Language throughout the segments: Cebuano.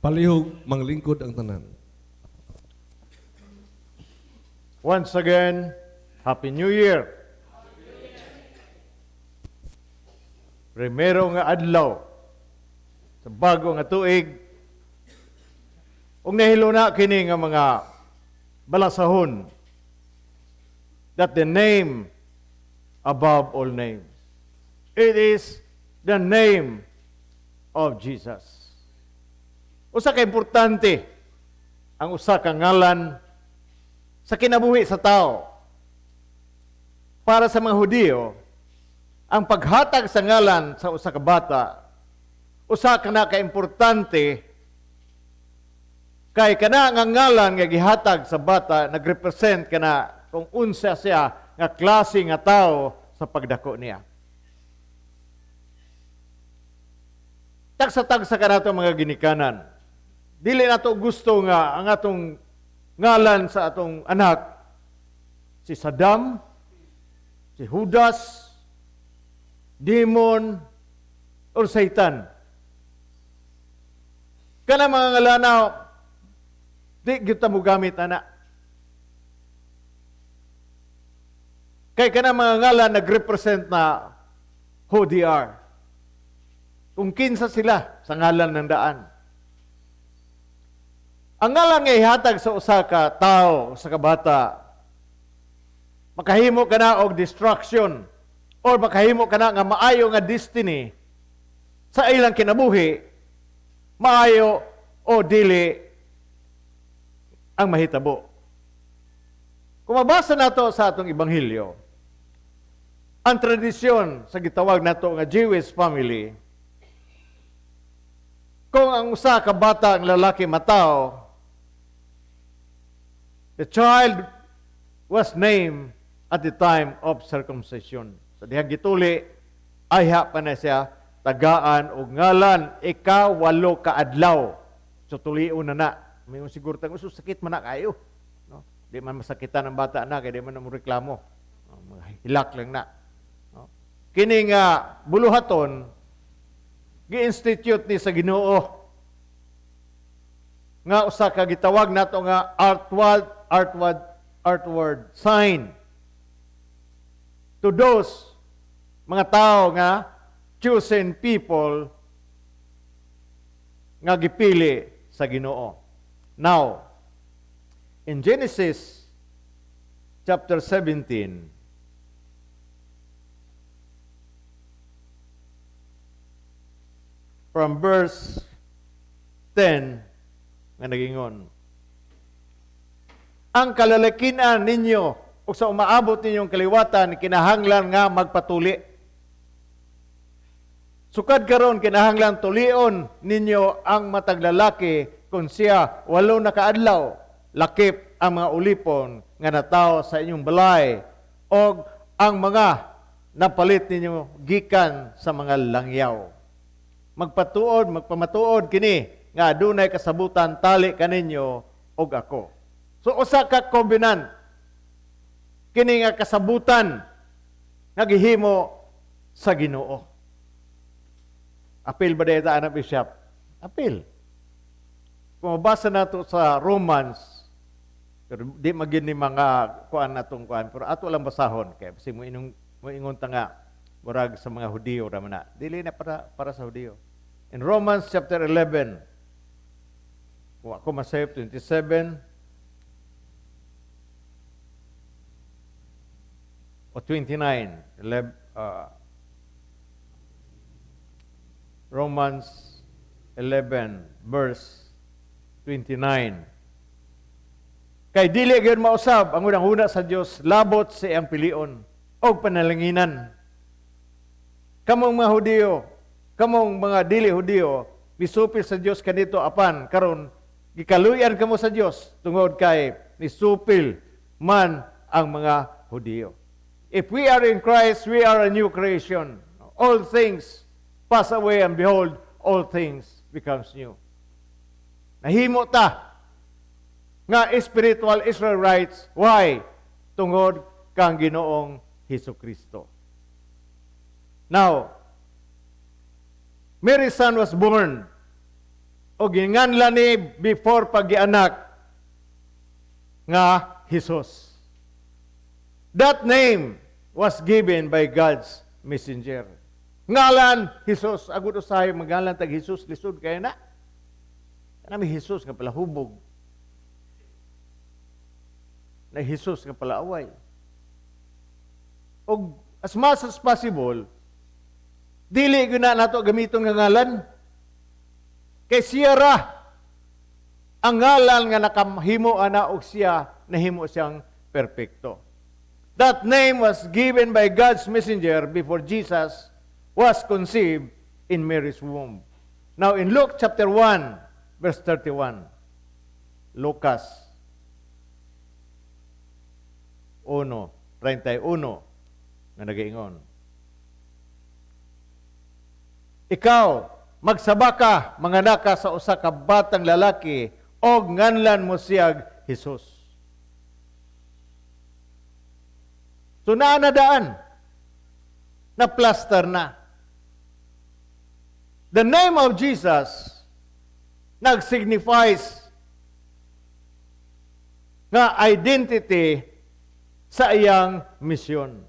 Palihog manglingkod ang tanan. Once again, Happy New Year! Primero nga adlaw sa bago nga tuig, ug nahiluna kini nga mga balasahon that the name above all names. It is the name of Jesus. Usa ka importante ang usa ka ngalan sa kinabuhi sa tao. Para sa mga Hudiyo, ang paghatag sa ngalan sa usa ka bata, usa ka na kaimportante kay kana nga ngalan nga gihatag sa bata nagrepresent kana kung unsa siya nga klase nga tao sa pagdako niya. Tagsa-tagsa kanato mga ginikanan. Dili nato gusto nga ang atong ngalan sa atong anak si Saddam, si Judas, Demon, or Satan. Kana mga ngalana, di gyud ta mogamit ana. Kay kana mga ngalan nagrepresent na who they are. Kung kinsa sila sa ngalan ng daan. Ang ngalan nga ihatag sa usa ka tawo, usa ka bata, makahimo ka na og destruction or makahimo ka na nga maayo nga destiny sa ilang kinabuhi, maayo o dili ang mahitabo. Kung mabasa nato sa atong ebanghelyo, ang tradisyon sa gitawag nato nga Jewish family, kung ang usa ka bata ang lalaki mataw, the child was named at the time of circumcision. Sa dihang gituli, ayha pa na siya tagaan og ngalan ika-8 ka adlaw. So tulion na na. May siguro tang uso sakit man na kayo. No? Di man masakitan ang bata na kay di man mo reklamo. No? Hilak lang na. No? Kini nga buluhaton gi-institute ni sa Ginoo nga usa ka gitawag nato nga outward sign to those mga tao nga chosen people nga gipili sa Ginoo. Now, in Genesis chapter 17, from verse 10, nga nagingon, ang kalalakinan ninyo o sa umaabot ninyong kaliwatan, kinahanglan nga magpatuli. Sukad karon kinahanglan tulion ninyo ang matag lalaki kung siya 8 na kaadlaw, lakip ang mga ulipon nga natawo sa inyong balay og ang mga napalit ninyo gikan sa mga langyaw. Magpatuod, magpamatuod kini nga adunay kasabutan tali kaninyo og ako. So usa ka covenant kini nga kasabutan nga gihimo sa Ginoo. Apil ba dayta anak bishop? Apil. Kung mabasa nato sa Romans, pero di magin ni mga kuan natong kuan, pero ato lang basahon kay kasi mo inong moingon ta nga murag sa mga Hudiyo ra man na. Dili na para sa Hudiyo. In Romans chapter 11, kung ako masayop 27 o 29, Romans 11 verse 29. Kay dili gyud mausab ang unang-una sa Dios labot sa iyang pilion og panalanginan. Kamong mga Hudiyo, kamong mga dili Hudiyo, misupil sa Dios kanito apan karon gikaluyan kamo sa Dios tungod kay misupil man ang mga Hudiyo. If we are in Christ, we are a new creation. All things pass away and behold, all things becomes new. Nahimo ta nga spiritual Israelites. Why? Tungod kang Ginoong Hesukristo. Now, Mary's son was born O ginganlan ni before paggianak nga Jesus. That name was given by God's messenger. Ngalan Jesus, agud usahay magalan tag Jesus, lisod kay na. Kanami Jesus nga palahubog. Na Jesus nga palaaway. Og as much as possible, dili gyud na nato gamiton nga ngalan. Kay siya ra ang ngalan nga nakamhimo ana og siya nahimo siyang perpekto. That name was given by God's messenger before Jesus was conceived in Mary's womb. Now in Luke chapter 1, verse 31. Lucas 1:31 nga nagaingon. Ikaw, magsaba ka, manganak ka sa usa ka batang lalaki, og nganlan mo siyag Jesus. So naa na daan, na plaster na. The name of Jesus nagsignifies nga identity sa iyang misyon.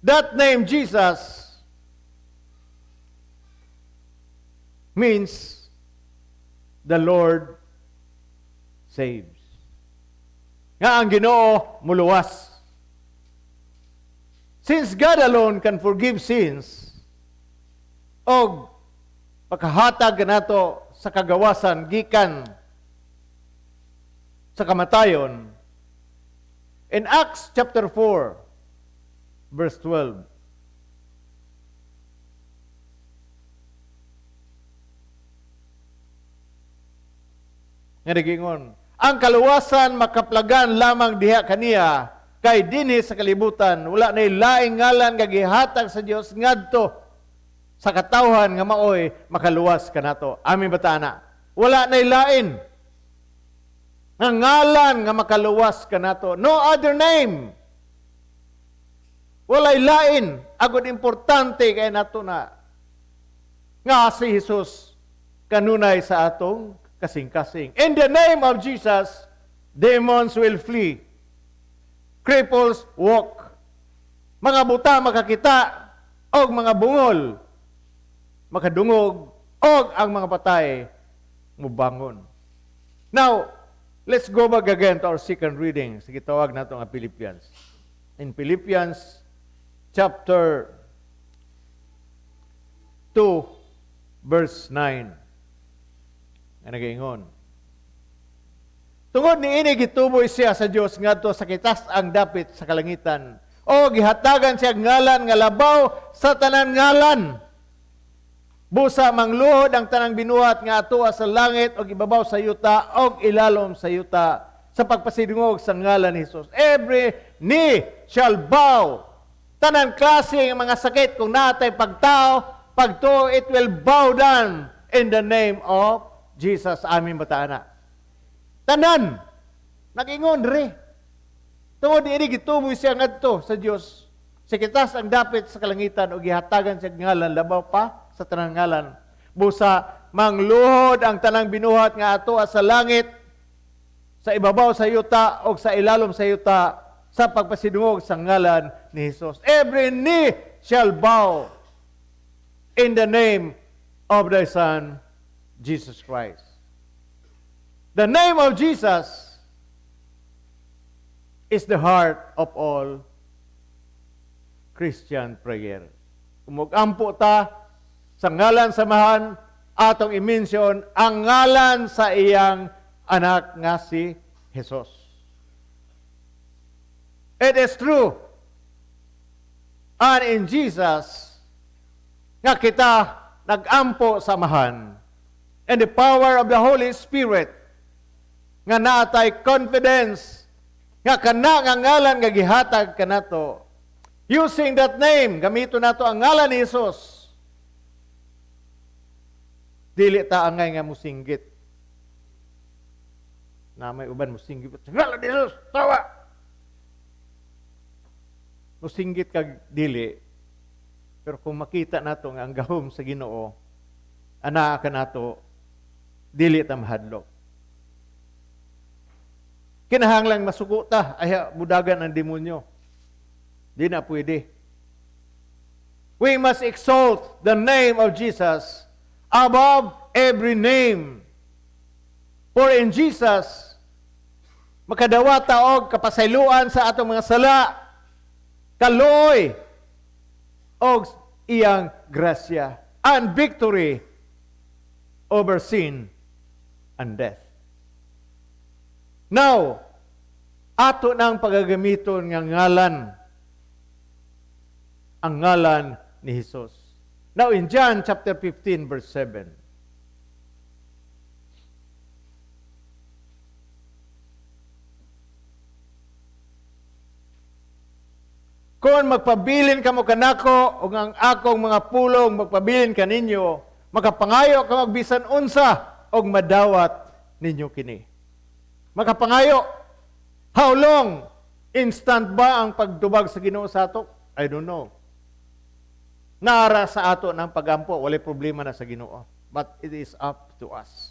That name Jesus means the Lord saves. Nga ang Ginoo muluwas. Since God alone can forgive sins, og pagkahatag nato sa kagawasan gikan sa kamatayon, in Acts chapter 4, verse 12, nga nagingon, ang kaluwasan makaplagan lamang diha kaniya, kay dinhi sa kalibutan wala nay laing ngalan nga gihatag sa Dios ngadto sa katawhan nga maoy makaluwas kanato. Amin ba ta ana? Wala nay lain nga ngalan nga makaluwas kanato. No other name. Walay lain. Agud importante kay nato na nga si Jesus kanunay sa atong kasing-kasing. In the name of Jesus, demons will flee. Cripples walk. Mga buta makakita, og mga bungol makadungog, og ang mga patay mubangon. Now, let's go back again to our second reading. Sige, tawag nato nga Philippians. In Philippians chapter 2, verse 9. Nga nagaingon. Tungod ni ini gituboy siya sa Dios ngadto sa kitas ang dapit sa kalangitan. O gihatagan siya ngalan nga labaw sa tanan ngalan. Busa mangluhod ang tanang binuhat nga atoa sa langit og ibabaw sa yuta og ilalom sa yuta sa pagpasidungog sa ngalan ni Jesus. Every knee shall bow. Tanan klase ng mga sakit kung natay pagtao, pagtuo, it will bow down in the name of Jesus. Amin ba ta ana? Tanan nag-ingon re. Tungod niini gituboy siya ngadto sa Dios. Sa kitas ang dapit sa kalangitan og gihatagan siya ngalan labaw pa sa tanang ngalan. Busa mangluhod ang tanang binuhat nga atoa sa langit, sa ibabaw sa yuta og sa ilalom sa yuta sa pagpasidungog sa ngalan ni Jesus. Every knee shall bow in the name of thy Son, Jesus Christ. The name of Jesus is the heart of all Christian prayer. Kung mag-ampo ta sa ngalan samahan, atong i-mention ang ngalan sa iyang anak nga si Jesus. It is true. And in Jesus, nga kita nag-ampo sa Amahan, and the power of the Holy Spirit, nga naatay confidence, nga kana nga ngalan nga gihatag kanato. Using that name, gamito nato ang ngalan ni Jesus. Dili ta angay nga musinggit. Na may uban musinggit. Ngalan ni Jesus, tawa! Musinggit kag dili. Pero kung makita nato nga ang gahom sa Ginoo, anaa ka nato, Dili ta mahadlok. Kinahanglan masuko ta, ay budagan ang demonyo. Di na pwede. We must exalt the name of Jesus above every name. For in Jesus, makadawat ta og kapasayloan sa atong mga sala, kaluoy, og iyang grasya, and victory over sin and death. Now, ato nang pagagamiton nga ngalan, ang ngalan ni Jesus. Now in John chapter 15 verse 7. Kung magpabilin kamo kanako ug ang akong mga pulong magpabilin kaninyo, makapangayo kamo bisan unsa og madawat ninyo kini. Makapangayo. How long? Instant ba ang pagtubag sa Ginoo sa ato? I don't know. Nara sa ato ng pagampo, walay problema na sa Ginoo. But it is up to us.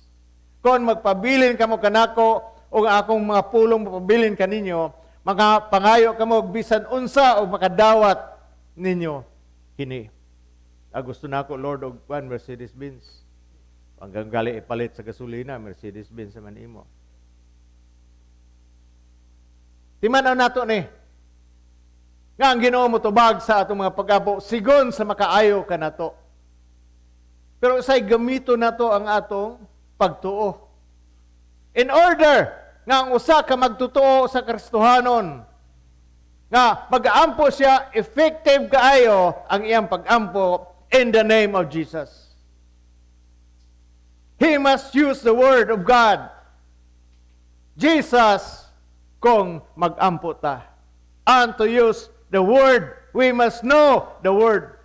Kung magpabilin kamo kanako o ang akong mga pulong magpabilin kaninyo, mga pangayo kamo bisan unsa o makadawat ninyo kini. Gusto nako, Lord, og one Mercedes-Benz. Hanggang gali ipalit sa gasolina, Mercedes-Benz naman imo. Timanaw nato ni nga ang Ginoo motubag sa atong mga pag-ampo sigon sa makaayo kanato. Pero say gamito nato ang atong pagtuo. In order nga ang usa ka magtotoo sa Kristohanon nga mag-aampo siya, effective kaayo ang iyang pag-ampo in the name of Jesus. He must use the word of God. Jesus, kung mag-ampo ta. And to use the word, we must know the word.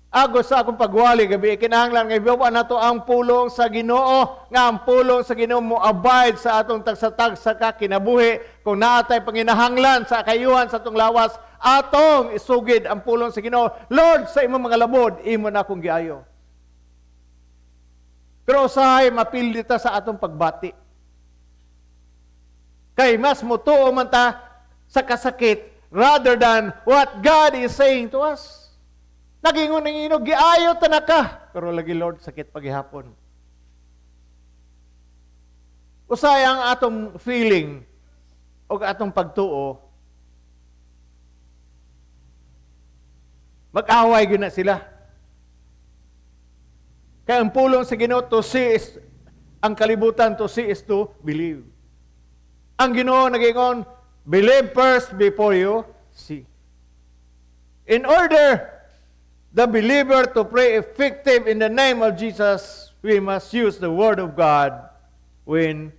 Agos sa akong pagwali gabi, kinahanglan nga ibawa nato ang pulong sa Ginoo, nga ang pulong sa Ginoo mo abide sa atong tagsa-tagsa ka kinabuhi. Kung naatay panginahanglan sa kayuhan sa atong lawas, atong isugid ang pulong sa Ginoo. Lord, sa imong mga labod, imo na akong giayo. Pero usahay mapildi ta sa atong pagbati. Kay mas mutuo man ta sa kasakit rather than what God is saying to us. Nagingon ng inog, giayo ta na ka. Pero lagi, Lord, sakit pagihapon. Usay ang atong feeling o atong pagtuo, mag-away gyud na sila. Kaya ang pulong sa Ginoo, to see is, ang kalibutan, to see is to believe. Ang Ginoo nagingon, believe first before you see. In order the believer to pray effective in the name of Jesus, we must use the word of God when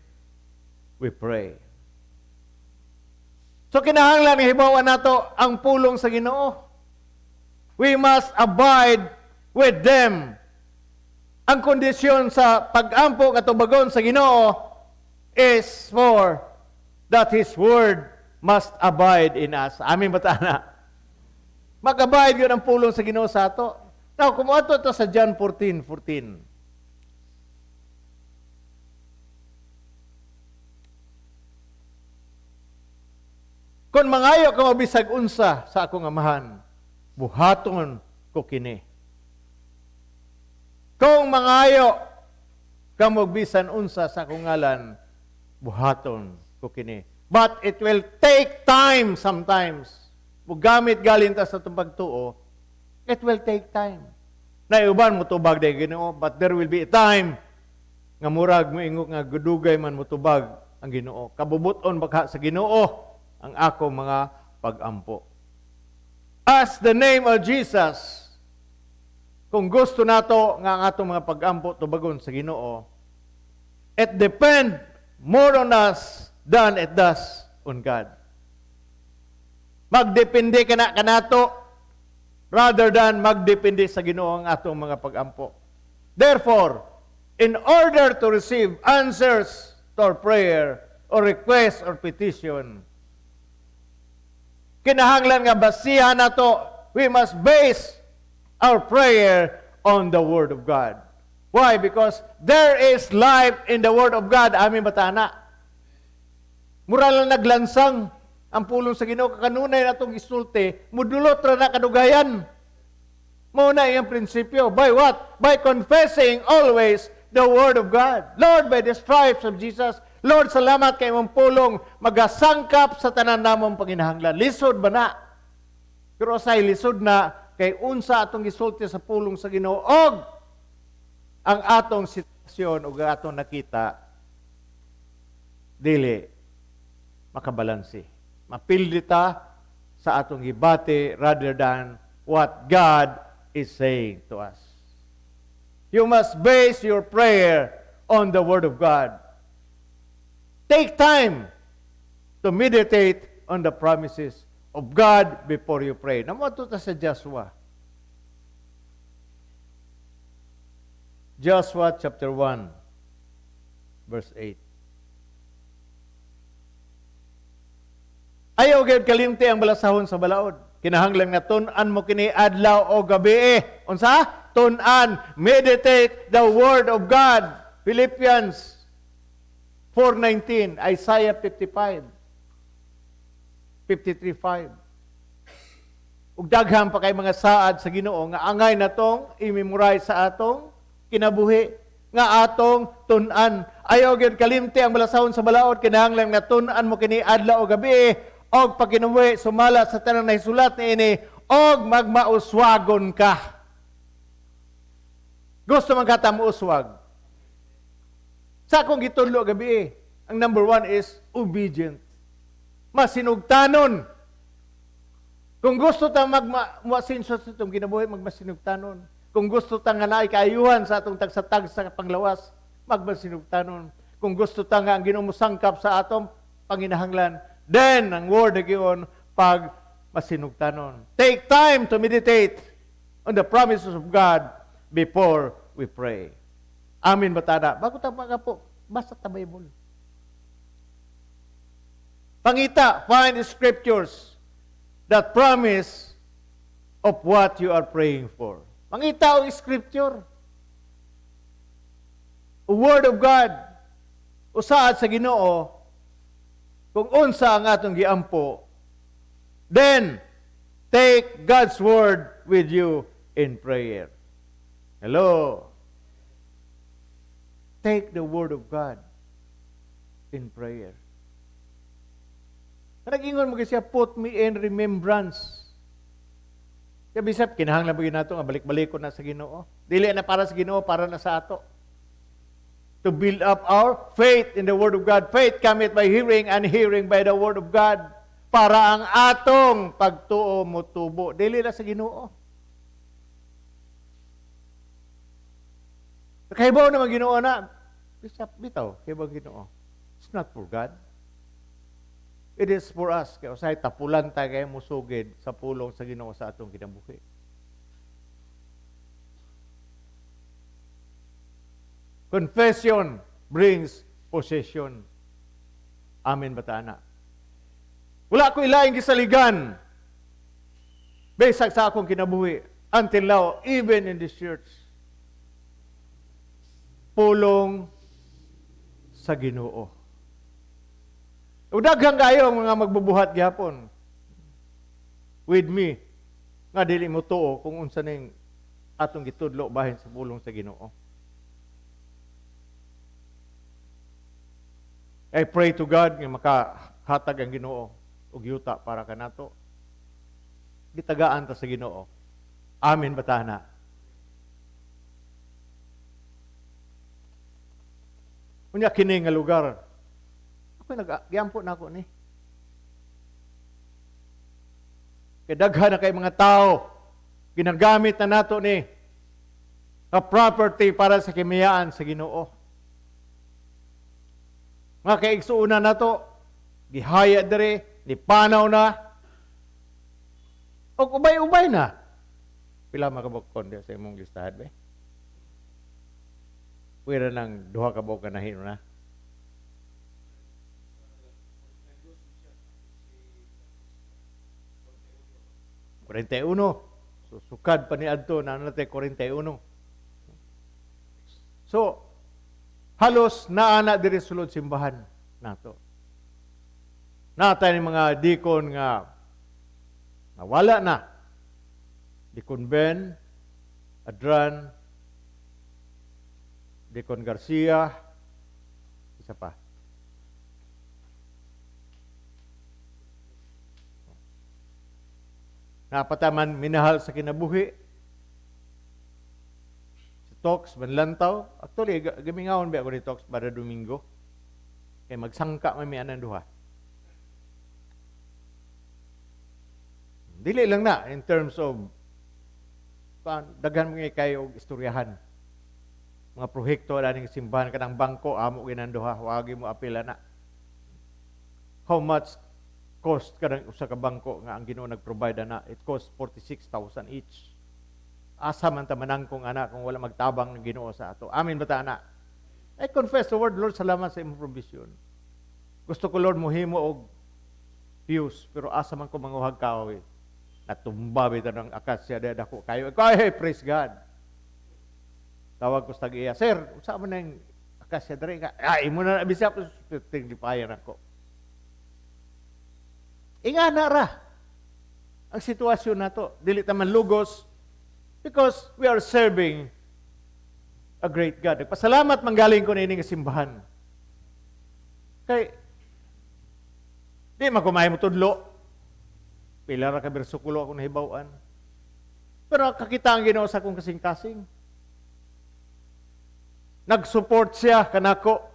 we pray. So kinahanglan nga hibaw-an nato ang pulong sa Ginoo. We must abide with them. Ang kondisyon sa pag-ampo katubagon sa Ginoo is for that His word must abide in us. Amin ba ta na? Mag-abide yun ang pulong sa Ginoo sa ato. Now, kung ato ito sa John 14:14. Kung mangayo ka mabisag unsa sa akong amahan, buhaton ko kini. Kung mangayo ka bisan unsa sa akong ngalan, buhaton ko kini. But it will take time sometimes. Mugamit galin ta sa atong pagtuo, it will take time. Naiuban mo tubag day Ginoo, but there will be a time nga murag moingok nga gudugay man motubag ang Ginoo. Kabubuton baka sa Ginoo ang ako mga pagampo. As the name of Jesus, kung gusto nato nga ang atong mga pagampo tubagon sa Ginoo, it depend more on us than it does on God. Magdepende ka na kanato rather than magdepende sa Ginoo ang atong mga pagampo. Therefore, in order to receive answers to our prayer or request or petition, kinahanglan nga basihan nato, we must base our prayer on the Word of God. Why? Because there is life in the Word of God. Amen ba ta ana? Mura lang naglansang ang pulong sa Ginoo, kanunay natong isulti, mudulot ra na kadugayan. Mao na iyang prinsipyo. By what? By confessing always the Word of God. Lord, by the stripes of Jesus, Lord, salamat kay imong pulong magasangkap sa tanan namong panginahanglan. Lisod ba na? Pero asay lisod na kay unsa atong gisulti sa pulong sa Ginoo og ang atong sitwasyon ug atong nakita dili makabalanse. Mapildi ta sa atong gibati rather than what God is saying to us. You must base your prayer on the Word of God. Take time to meditate on the promises of God before you pray. Namoto ta sa Joshua. Joshua chapter 1, verse 8. Ayaw gyud kalimti ang balasahon sa balaod. Kinahanglan nga tun-an mo kini adlaw o gabi. Unsa? Tun-an, meditate the Word of God. Philippians 4:19, Isaiah 55, 53:5. Ug daghan pa kay mga saad sa Ginoo nga angay natong i-memorize sa atong kinabuhi, nga atong tun-an. Ayaw gyud kalimti ang balasahon sa balaod, kinahanglan nga tun-an mo kini adlaw o gabi og pagkinabuhi sumala sa tanang nahisulat niini og magmauswagon ka. Gusto man ka ta mouswag? Sa akong gitudlo gabi, ang number 1 is obedient. Masinugtanon. Kung gusto ta magmasinso sa itong kinabuhi, magmasinugtanon. Kung gusto ta nga naay kaayuhan sa atong tagsatag sa panglawas, magmasinugtanon. Kung gusto ta nga ang Ginoo mosangkap sa atong panginahanglan, then ang word na giyon, pag masinugtanon. Take time to meditate on the promises of God before we pray. Amen ba tada? Bago ta magapo, basta ta Bible. Pangita, find the scriptures that promise of what you are praying for. Mangita og scripture. A word of God. Usaad sa Ginoo kung unsa ang atong giampo, then take God's word with you in prayer. Hello. Take the word of God in prayer. Nag-ingon mo siya, put me in remembrance. Kaya bisap, kinahanglan ba nato nga balik-balik ko na sa Ginoo? Dili na para sa Ginoo, para na sa ato. To build up our faith in the Word of God. Faith cometh by hearing, and hearing by the Word of God. Para ang atong pagtuo motubo. Dili na sa Ginoo. Kahibaw naman Ginoo na. Bisap, bitaw, kahibaw Ginoo. It's not for God. It is for us. Kaya usahay tapulan tayo kayo musugid sa pulong sa Ginoo sa atong kinabuhi. Confession brings possession. Amen ba ta, ana? Wala ko ilaing gisaligan. Bisag sa akong kinabuhi until now, even in this church. Pulong sa Ginoo. Ug daghan kayo ang mga magbubuhat gihapon with me nga dili mo tuo kung unsa ning atong gitudlo bahin sa pulong sa Ginoo. I pray to God nga makahatag ang Ginoo og yuta para kanato. Gitagaan ta sa Ginoo. Amen ba ta na? Unya kini nga lugar. Ako nag-giampo na ako ni. Kay daghan na kay mga tao ginagamit na nato ni a property para sa kimiyaan sa Ginoo. Mga kaigsuonan nato, gihaya diri, nipanaw na, og ubay-ubay na. Pila makabukon di sa imong listahan be? Pwera nang duha ka buok ka nahino na. 41. So, sukad pa ni adto na natay 41. So, halos naana diri sulod simbahan nato. Natay ni mga deacon nga nawala na. Deacon Ben, Adran, Deacon Garcia, isa pa. Napataman minahal sa kinabuhi. Si Tox, Manlantaw. Actually, gamingawon ba ako ni Tox para Domingo? Kay magsangka may may anang duha. Dili lang na in terms of daghan mga kayo og istoryahan. Mga proyekto na ning simbahan kanang bangko amo ginanduha, wagi mo apila na. How much cost kanang usa ka bangko nga ang Ginoo nag-provide na? It cost 46,000 each. Asa man ta manangkong ana kung wala magtabang ng Ginoo sa ato. Amin ba ta ana? I confess the word, Lord, salamat sa imong provision. Gusto ko, Lord, mohimo og pews, pero asa man ko manguhag kahoy. Natumba bitaw ng akasya dako kayo. Ay, praise God. Tawag ko sa tag-iya, sir, unsa man ang akasya diri ka? Ay, imo na bisap, tiglipayan ako. Ingana ra ang sitwasyon nato. Dili ta man lugos because we are serving a great God. Nagpasalamat manggaling ko niini nga simbahan. Kay di man ko maayo motudlo. Pila ra ka bersikulo ako nahibaw-an. Pero kakita ang Ginoo sa akong kasing-kasing. Nag-support siya kanako.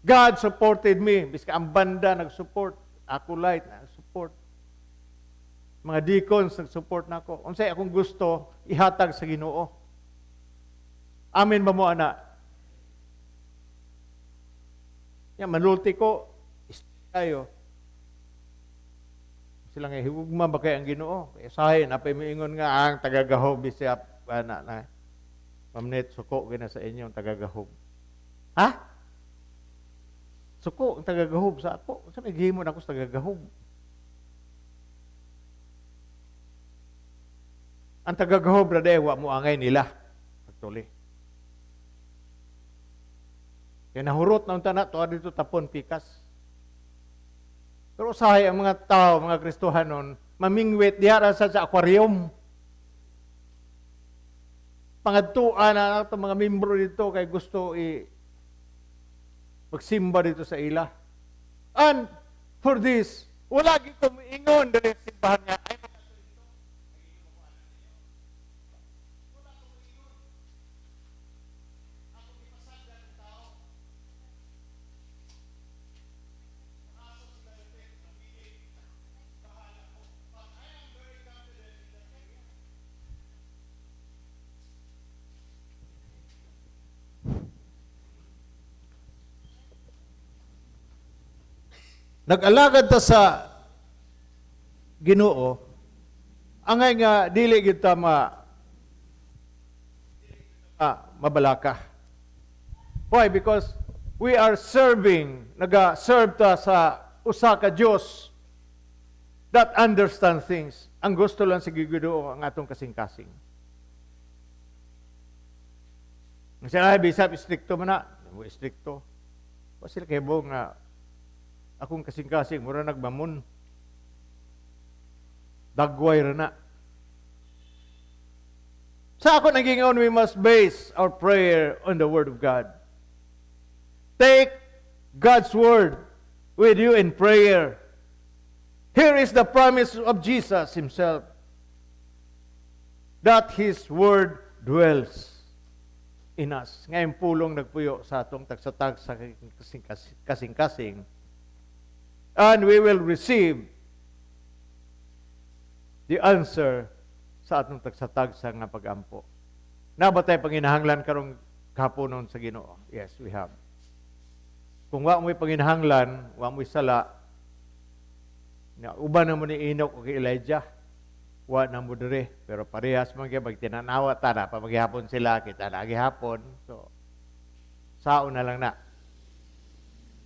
God supported me. Biska ang banda nag-support. Acolyte nag-support. Mga deacons nag-support nako. Unsay akong gusto ihatag sa Ginoo. Amen ba mo ana? Ya manulti ko tayo. Sila nga higugma ba kay ang Ginoo? Usahay napay moingon nga ang tagagahom bisya ana na. Mamnet suko gina sa inyo ang tagagahom. Ha? Suko ang tagagahom sa ako. Unsa may gihimo nako sa tagagahom? Ang tagagahom ra day wa mo angay nila. Actually. Kaya nahurot na unta na tuwa dito tapon pikas. Pero usahay ang mga tao, mga Kristohanon, mamingwit diha ra sa aquarium. Pangadtuan na ato mga membro dito kay gusto i magsimba dito sa ila. And for this, wala gyud ko moingon diri sa simbahan nga ay nag-alagad ta sa Ginoo, angay nga dili gyud ta mabalaka. Why? Because we are serving, naga-serve ta sa usa ka Dios that understand things. Ang gusto lang sa Ginoo ang atong kasing-kasing. Ang sinabi, bisap, stricto man na. Stricto. Wa sila kay nga akong kasing-kasing, mura nagmamon. Dagway ra na. Sa ako nagingon, we must base our prayer on the Word of God. Take God's Word with you in prayer. Here is the promise of Jesus Himself, that His Word dwells in us. Ngayon pulong nagpuyo sa atong tagsatag sa kasing-kasing. And we will receive the answer sa atong tagsatag-sa nga pag-ampo. Naa ba tay panginahanglan karong kahaponon sa Ginoo? Yes, we have. Kung wa mo'y panginahanglan, wa mo'y sala, na uban na mo ni Enoch o kay Elijah, wa na mo diri. Pero parehas man gyud magtinanawa ta na, pamaghihapon sila, kita na gihapon. So, sao na lang na.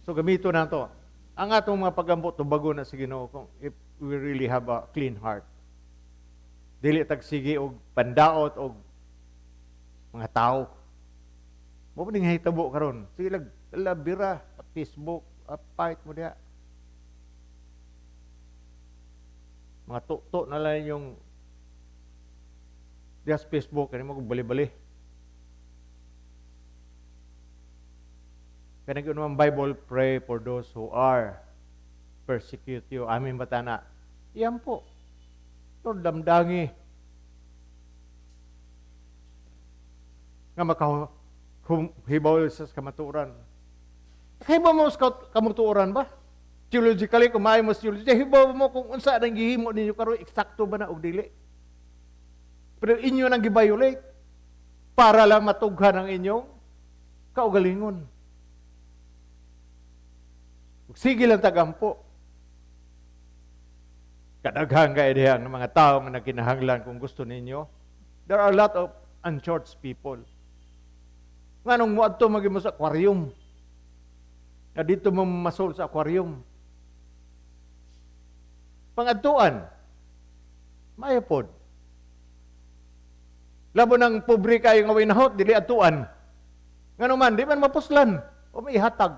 So, gamito na to. Ang atong mga pagampo, tubago na sa Ginoo kung if we really have a clean heart. Dili tag sige og pandaot og mga tao. Mao pa ning hitabo karon. Sige lag labira, Facebook, fight mo diha. Mga tukto na lang yung diha sa Facebook, kani mo bali-bali. Kaya nag Bible, pray for those who are persecute you. Amin ba tana? Iyan po. Lord, damdangi. Nga makahibaw sa kamatuoran. Kahibaw mo sa kamatuoran ba? Theologically, kung maayo mo sa theology, hibaw mo kung unsa ang gihimo ninyo karon, eksakto ba na og dili? Pero inyo nang gi-violate para lang matughan ang inyong kaugalingon. Sige lang tagampo. Kadaghan kay diha ng mga tao nga nagkinahanglan kung gusto ninyo. There are a lot of unchurched people. Nganong moadto magi mo sa aquarium? Nga dito mo masol sa aquarium. Pangadtuan. Maayo pod. Labo ng pobre kayo nga winahot, dili adtuan. Ngano man, di man mapuslan o may hatag.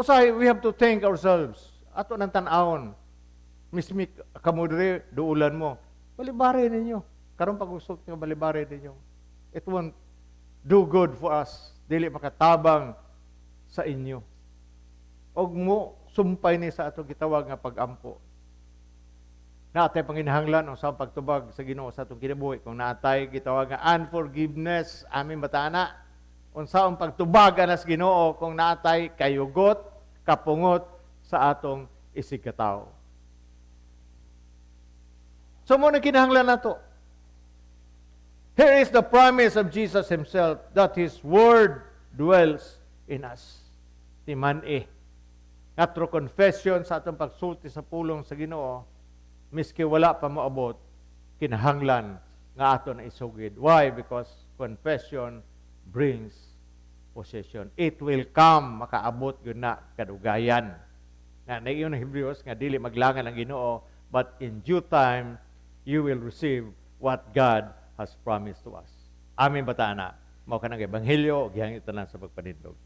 Usahay, we have to think ourselves. Ato nang tan-awon. Mismi kamo diri, duulan mo. Balibare ninyo. Karon pag-usok nga balibare ninyo. It won't do good for us. Dili makatabang sa inyo. Og mo sumpay ni sa atong gitawag nga pag-ampo. Naatay panginahanglan ang sa pagtubag sa Ginoo sa atong kinabuhi. Kung naatay gitawag nga unforgiveness, amin batana. Unsa ang pagtubag anas Ginoo kung naatay kayugot, kapungot sa atong isig katawo. So mo na kinahanglan nato. Here is the promise of Jesus himself that his word dwells in us. Timan eh. Nga through confession sa atong pagsulti sa pulong sa Ginoo, miski wala pa moabot, kinahanglan nga ato na isugid. Why? Because confession brings possession. It will come, makaabot yun na kadugayan. Nga naiyon ang Hebrews nga dili maglangan ang Ginoo, but in due time you will receive what God has promised to us. Amin ba ta na? Mao kanang ebanghelyo, gihangit tanan sa pagpanindog.